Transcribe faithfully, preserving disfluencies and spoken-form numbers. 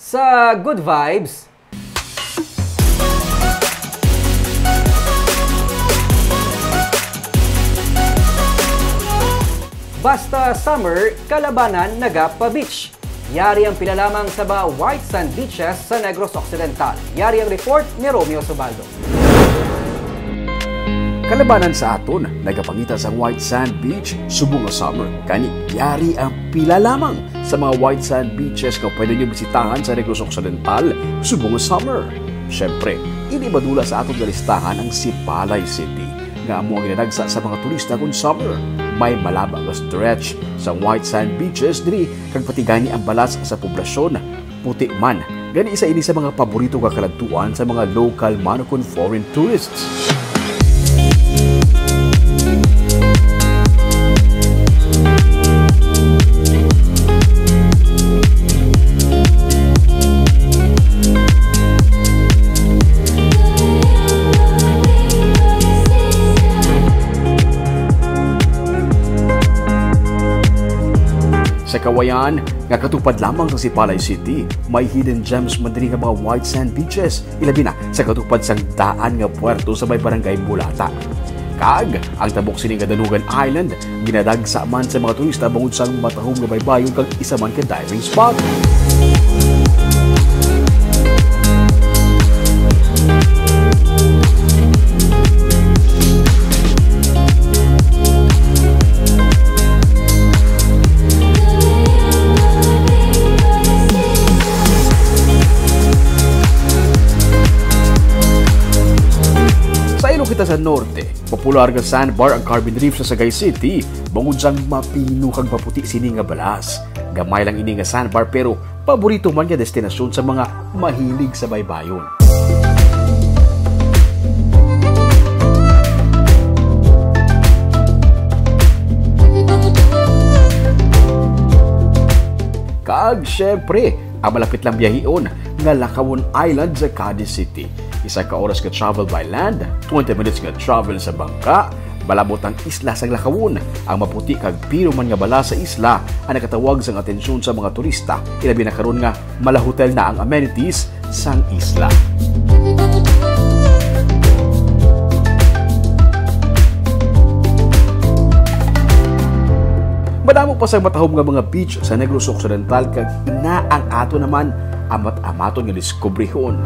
Sa Good Vibes, basta summer, Kalabanan nagapa-beach. Yari ang pila lamang sa mga white sand beaches sa Negros Occidental. Yari ang report ni Romeo Subaldo. Kalabanan sa aton, nagapangita sang white sand beach subong nga summer. Gani, yari ang pila lamang sa mga white sand beaches nga pwede nyo bisitahan sa Negros Occidental subong nga summer. Siyempre, hindi madula sa aton nga listahan ang Sipalay City, nga amo ang ginadagsa sa mga turista kon summer. May malaba nga stretch sa white sand beaches diri, kag pati gani ang balas sa poblasyon puti man. Gani, isa ini sa mga paborito nga kaladtuan sa mga local man ukon foreign tourists. Sa Cauayan, nga katupad lamang sa Sipalay City, may hidden gems man diri nga mga white sand beaches, ilabi na sa katupad sang daan nga puerto sa may Barangay Mulata. Kag ang tabok sini nga Danugan Island, ginadagsa man sa mga turista bangod sang matahom nga baybayon kag isa man ka diving spot. Sa Iloc kita sa norte, popular nga sandbar ang Carbon Reef sa Sagay City, bangod sang mapino kag maputi sini nga balas. Gamay lang ini nga sandbar, pero paborito man nga destinasyon sa mga mahilig sa baybayon. Kag, syempre, ang malapit lang biyahion nga Lacauon Island sa Cadiz City. Isa ka oras ka travel by land, twenty minutes nga travel sa bangka. Malabot ang isla sang Lacauon. Ang maputi kag pino man nga balas sa isla ang nakatawag sang atensyon sa mga turista, ilabi na karon nga malahotel na ang amenities sang isla. Madamo pa sang matahom nga mga beach sa Negros Occidental, kag ina ang ato naman amat-amaton nga diskubrihon.